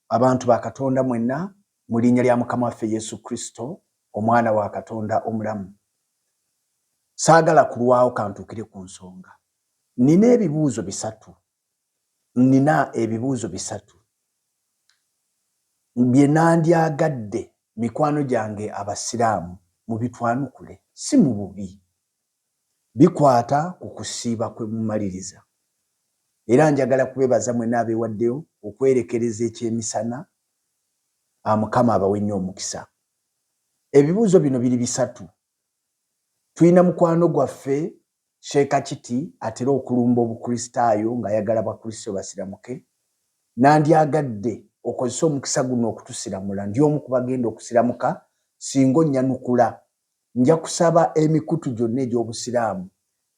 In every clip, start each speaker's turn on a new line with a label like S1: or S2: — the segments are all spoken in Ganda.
S1: Abantu ba Katonda mwenna mu linnya lya Mukama waffe Yesu Kristo, Omwana wa Katonda omulamu. Saagala kulwawo, kantuukire ku nsonga. Nnina ebibuuzo bisatu. Nnina ebibuuzo bisatu bye nandyagadde mikwano gyange Abasiraamu mubitwanukule, si mu bubi. Bikwata ku kusiiba kwe mumaliriza. Era njagala kubebaza mwena abewaddeyo okwerekereza ekyemisana, Mukama abawe nnyo omukisa. Ebibuuzo bino biri bisatu. Tulina mukwano gwaffe Sheikh Kiti atera okulumba Obukristaayo ng'ayagala Bakristo basiramuke. Nandyagadde okozese omukisa guno okutusiramula. Ndi omu ku bagenda okusiramuka singa onnyanukula. Nja kusaba emikutu gyonna egy'Obusiraamu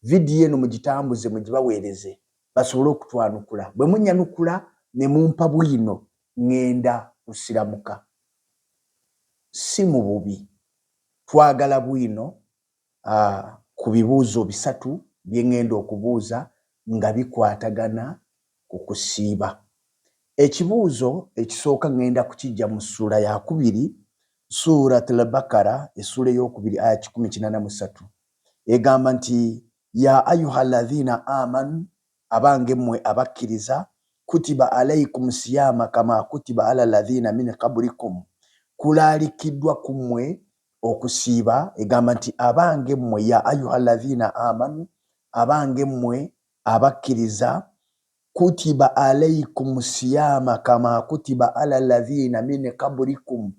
S1: vidiyo eno mugitambuze mugibaweereze basobole okutwanukula. Bwe munnyanukula ne mumpa bwino ŋŋenda kusiramuka. Si mu bubi. Twagala bwino ku bibuuzo bisatu bye ŋŋenda okubuuza nga bikwatagana ku kusiiba. Ekibuuzo ekisooka ŋŋenda kukiggya mu ssuula yakubiri, Surat al-Bakara, essuula eyokubiri, aya 183. Egamba nti, ya ayuha alladhina amanu, abange mmwe abakkiriza, kutiba alaikum siyama kama kutiba ala alladhina min qablikum, kulaalikiddwa ku mmwe okusiiba. Egamba nti abange mmwe, ya ayuha alladhina amanu, abange mmwe abakkiriza, kutiba alaikum siyama kama kutiba ala alladhina min qablikum,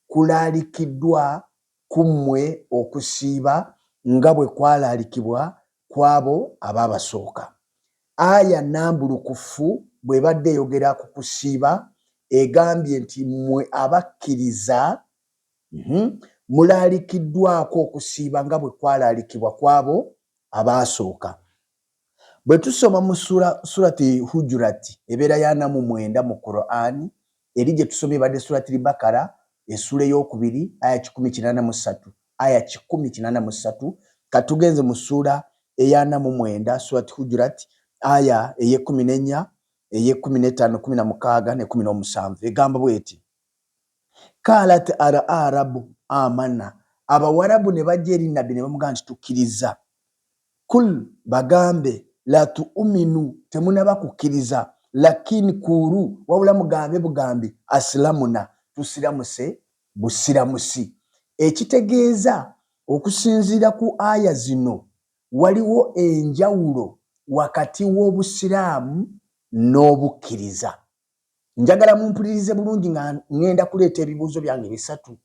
S1: kulaalikiddwa ku mmwe okusiiba nga bwe kwalaalikibwa ku abo abaabasooka. Aya nambulukufu bw'ebadde eyogera ku kusiiba egambye nti mmwe abakkiriza mulaalikiddwako okusiiba nga bwe kwalaalikibwa ku abo abaasooka. Bwe tusoma mu Surati Hujurati, ebeera ya 49 mu Qur'ani, eri gye tusomye ebadde Surati Bakara, essuula eyokubiri, aya 183, aya 183. Kati tugenze mu ssuula eya 49, Surati Hujurat, aya ey'e14, ey'e15, 16 ne 17. Egamba bweti: kalat al arabu amana, Abawarabu ne bajja eri Nabbi ne bamugamba nti tukkiriza. Kul, bagambe, la tuuminu, temunaba kukkiriza, lakin kuru, wabula mugambe bugambi, asilamuna, tusiramuse busiramusi. Ekitegeeza okusinziira ku aya zino waliwo enjawulo wakati w'Obusiraamu n'obukkiriza. Njagala mumpulirize bulungi nga ŋŋenda kuleeta ebibuuzo byange bisatu.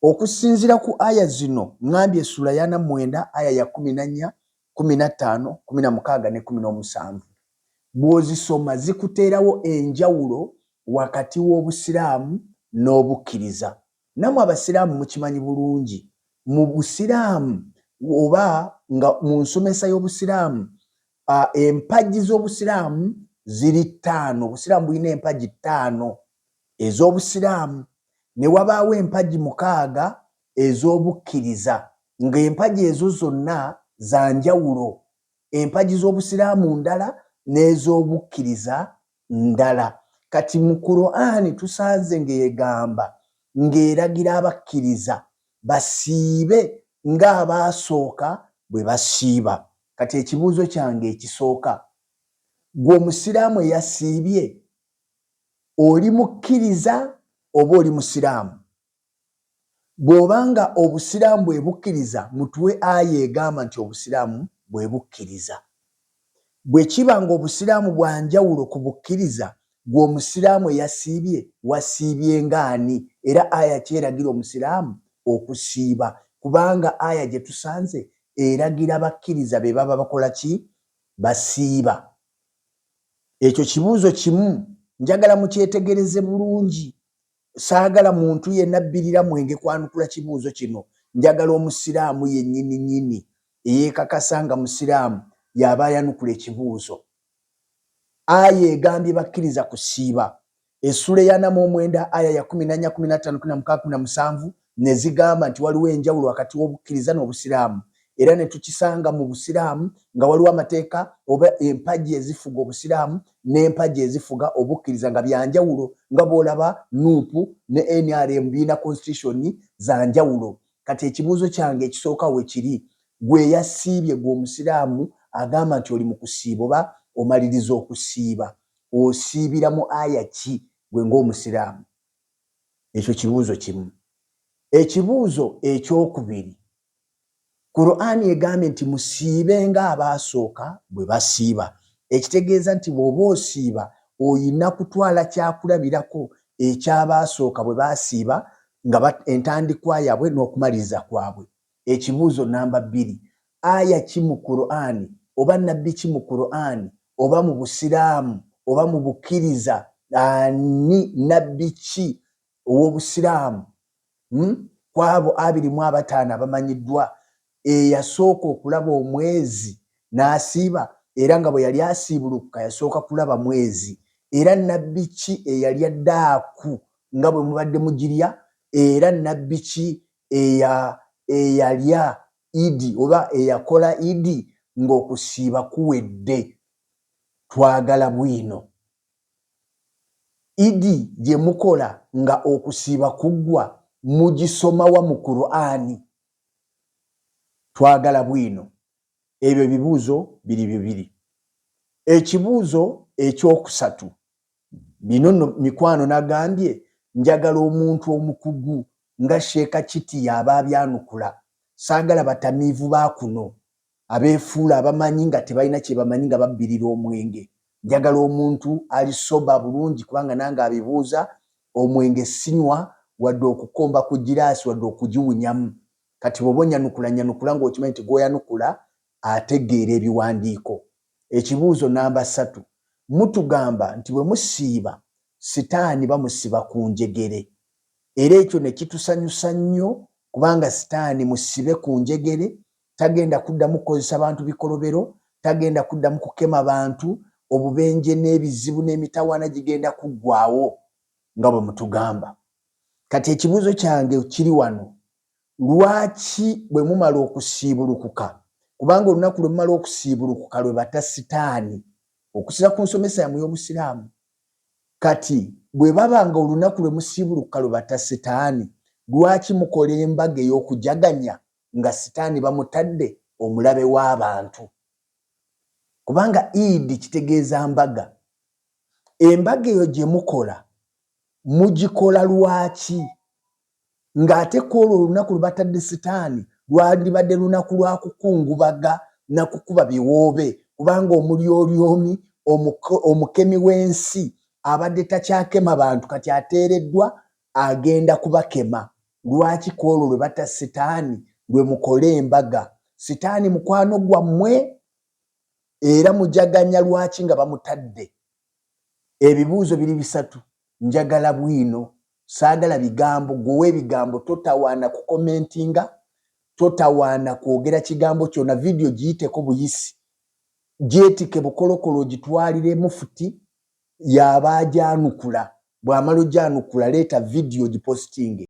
S1: Okusinziira ku aya zino ŋŋambye essuula ya 49, aya ya 14, 15, 16 ne 17, bw'ozisoma zikuteerawo enjawulo wakati w'Obusiraamu n'obukkiriza. Nammwe Abasiraamu mukimanyi bulungi, mu Busiraamu oba nga mu nsomesa y'Obusiraamu, empagi z'Obusiraamu ziri ttaano. Obusiraamu bulina empagi ttaano ez'Obusiraamu, ne wabaawo empagi 6 ez'obukkiriza, ng'empagi ezo zonna za njawulo. Empagi z'Obusiraamu ndala n'ez'obukkiriza ndala. Kati mu Qur'ani tusanze ng'egamba ng'eragira abakkiriza basiibe ng'abaasooka bwe basiiba. Kati ekibuuzo kyange ekisooka, gwe Omusiraamu eyasiibye, oli mukkiriza oba oli Musiraamu? Bw'obanga Obusiraamu bwe bukkiriza, mutuwe aya egamba nti Obusiraamu bwe bukkiriza. Bwe kiba ng'Obusiraamu bwa njawulo ku bukkiriza, gwe Omusiraamu eyasiibye wasiibye ng'ani, era aya kyeragira Omusiraamu okusiiba? Kubanga aya gye tusanze eragira bakkiriza be baba bakola ki? Basiiba. Ekyo kibuuzo kimu, njagala mukyetegereze bulungi. Saagala muntu yenna bbirira mwenge kwanukula kibuuzo kino. Njagala Omusiraamu yennyini nnyini eyeekakasa nga Musiraamu y'aba ayanukula ekibuuzo. Aya egambye bakkiriza kusiiba. Essuula eya 49, aya ya 14, 15, 16, 17 ne zigamba nti waliwo enjawulo wakati w'obukkiriza n'Obusiraamu. Era ne tukisanga mu Busiraamu nga waliwo amateeka oba empagi ezifuga Obusiraamu n'empagi ezifuga obukkiriza nga byanjawulo, nga bw'olaba NUP ne NRM birina constitution za njawulo. Kati ekibuuzo kyange ekisooka we kiri, gwe eyasiibye, gwe Omusiraamu agamba nti oli mu kusiiba oba omaliriza okusiiba, osiibira mu aya ki gwe ng'Omusiraamu? Ekyo kibuuzo kimu. Ekibuuzo ekyokubiri, Qur'ani egambye nti musiibe ng'abaasooka bwe basiiba, ekitegeeza nti bw'oba osiiba oyina kutwala kyakulabirako eky'abaasooka bwe baasiiba nga entandikwa yaabwe n'okumaliriza kwabwe. Ekibuuzo namba 2, aya ki mu Qur'ani oba nabbi ki mu Qur'ani oba mu Busiraamu oba mu bukkiriza, ani nabbi ki ow'Obusiraamu Kw'abo 25 abamanyiddwa, eyasooka okulaba omwezi n'asiiba, era nga bwe yali asiibulukuka yasooka kulaba mwezi? Era nabbi ki eyalya daaku nga bwe mubadde mugirya? Era nabbi ki eyalya Idi oba eyakola Idi ng'okusiiba kuwedde? Twagala bwino. Idi gye mukola nga okusiiba kuggwa mugisoma wa mu Kur'ani? Twagala bwino. Ebyo ebibuuzo biri bibiri. Ekibuuzo ekyokusatu, bino nno mikwano nagambye njagala omuntu omukugu nga Sheeka Kiti y'aba abyanukula. Saagala batamiivu ba kuno abeefuula abamanyi nga tebalina kye bamanyi nga babbirira omwenge. Njagala omuntu ali sober bulungi kubanga nange abibuuza omwenge sinywa wadde okukomba ku giraasi wadde okugiwunyamu. Kati bw'oba onyanukula nyanukula ng'okimanyi nti gw'oyanukula ategeera ebiwandiiko. Ekibuuzo namba 3, mutugamba nti bwe musiiba sitaani bamusiba ku njegere era ekyo ne kitusanyusa nnyo kubanga sitaani musibe ku njegere, tagenda kuddamu kukozesa bantu bikolobero, tagenda kuddamu kukema bantu, obubenje n'ebizibu n'emitawaana gigenda kuggwaawo nga bwe mutugamba. Kati ekibuuzo kyange kiri wano, lwaki bwe mumala okusiibulukuka, kubanga olunaku lwe mumala okusiibulukuka lwe bata sitaani okusinziira ku nsomesa yammwe y'Obusiraamu, kati bwe baba nga olunaku lwe musiibulukuka lwe bata sitaani, lwaki mukola embaga ey'okujaganya nga sitaani bamutadde omulabe w'abantu? Kubanga Eid kitegeeza mbaga. Embaga eyo gye mukola mugikola lwaki? Ng'ate kw'olwo olunaku lwe batadde sitaani lwandibadde lunaku lwa kukungubaga na kukuba biwoobe, kubanga omulyolyomi omukemi w'ensi abadde takyakema bantu kati ateereddwa agenda kubakema. Lwaki kw'olwo lwe batta sitaani lwe mukola embaga? Sitaani mukwano gwammwe era mujaganya lwaki nga bamutadde? Ebibuuzo biri bisatu, njagala bwino, saagala bigambo. Gwe ow'ebigambo totawaana kukomentinga, totawaana kwogera kigambo kyonna, vidiyo giyiteko buyisi, gyetike bukolokolo ogitwalire mufuti y'aba agyanukula. Bw'amala ogyanukula leeta vidiyo ogipositinge.